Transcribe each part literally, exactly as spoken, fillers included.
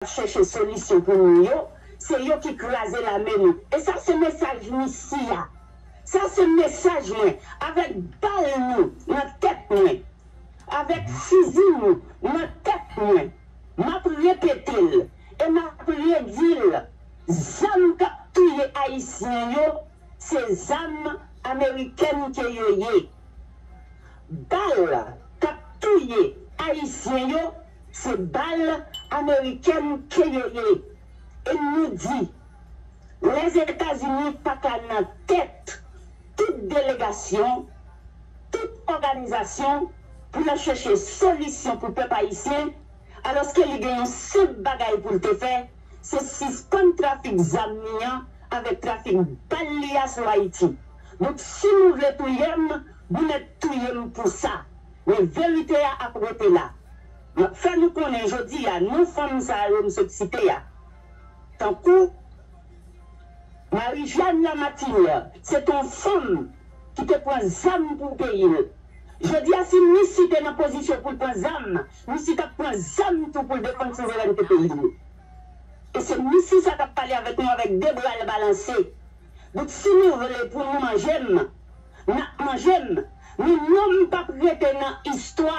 ap chèche solisyon pou nou yo, se yo ki kraze lame nou. E sa se mesaj misi a. Sa se mesaj mwen. Avèk bal nou nan tèt mwen, avèk fizi nou nan tèt mwen, m ap repete l e m ap redi l. Zam k ap touye Ayisyen yo, se zam amerikèn ke yo ye. Bal k ap touye Ayisyen yo, se bal amerikèn ke yo ye. E nou di, Lèzetazini pa ka nan tèt tout delegasyon, tout òganizasyon pou l al chèche solisyon pou pèp ayisyen, alòske li gen yon senp bagay pou l te fè, se sispann trafik zam li an avèk trafik bal li a sou Ayiti. Donk, si nou vle touye m, Bounèt touye m pou sa. Men verite a ap rete la. M ap fè nou konnen jodi a, non fanm sa yo m sot site a. Tankou Marie-Jeanne Lamartinière, se t on fanm ki te pran zam pou peyi l. Jodi a, si misi te nan pozisyon pou l pran zam, misi t ap pran zam tou pou l defann souverènte peyi l. E se misi sa k ap pale avèk nou avèk de bra l balanse. Donk, si nou vle pou nou manje m, n ap manje m. Men non m p ap rete nan istwa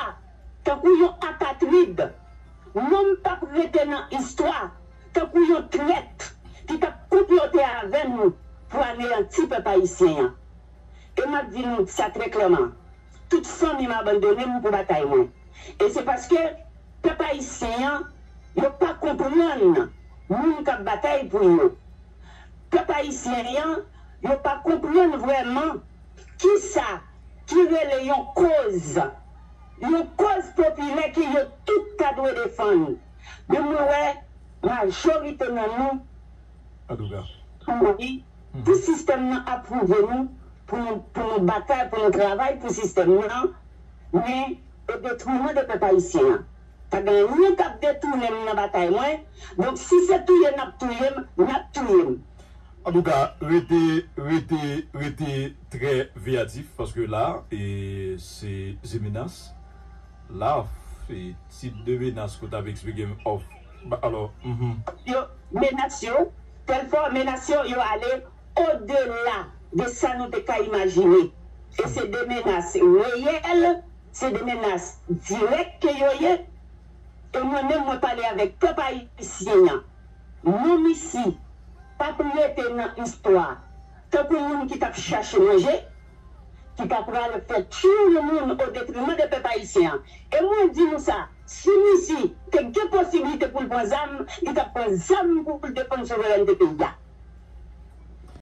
tankou yon apatrid. Non m p ap rete nan istwa tankou yon trèt ki t ap konplote avè nou pou aneyanti pèp ayisyen an. E m ap di nou sa trè klèman, tout fanmi m abandone m pou batay mwen. E se paske pèp ayisyen an, yo pa konprann moun k ap batay pou yo. Pèp ayisyen an, yo pa konprann vrèman kisa ki rele yon koz, yon koz popilè ke yo tout ta dwe defann. Men mwen wè majorite nan nou mouri pou sistèm nan apwouve nou, pou nou, pou nou batay, pou nou travay pou sistèm nan, men o detriman de pèp ayisyen an. Pa gen anyen k ap detounen m nan batay mwen. Donk, si se touye n ap touye m, n ap touye m. Antouka, rete, rete, rete trè veyatif, paske la, e, se, se menas. La, e, tip de menas ke w t ap eksplike m, of, ba, alò, mhm. Yo, menas yo, tèlfò menas yo, yo ale odela de sa nou te ka imajine. E se de menas reyèl, se de menas dirèk ke yo ye. E mwen menm, mwen pale avèk pèp ayisyen an. Non misi p ap rete nan istwa tankou moun ki t ap chache manje, ki ta pral fè tchoul moun o detriman de pèp ayisyen an. E mwen di nou sa, si misi te gen posiblite pou l pran zam, li t ap pran zam pou l defann souverènte peyi a.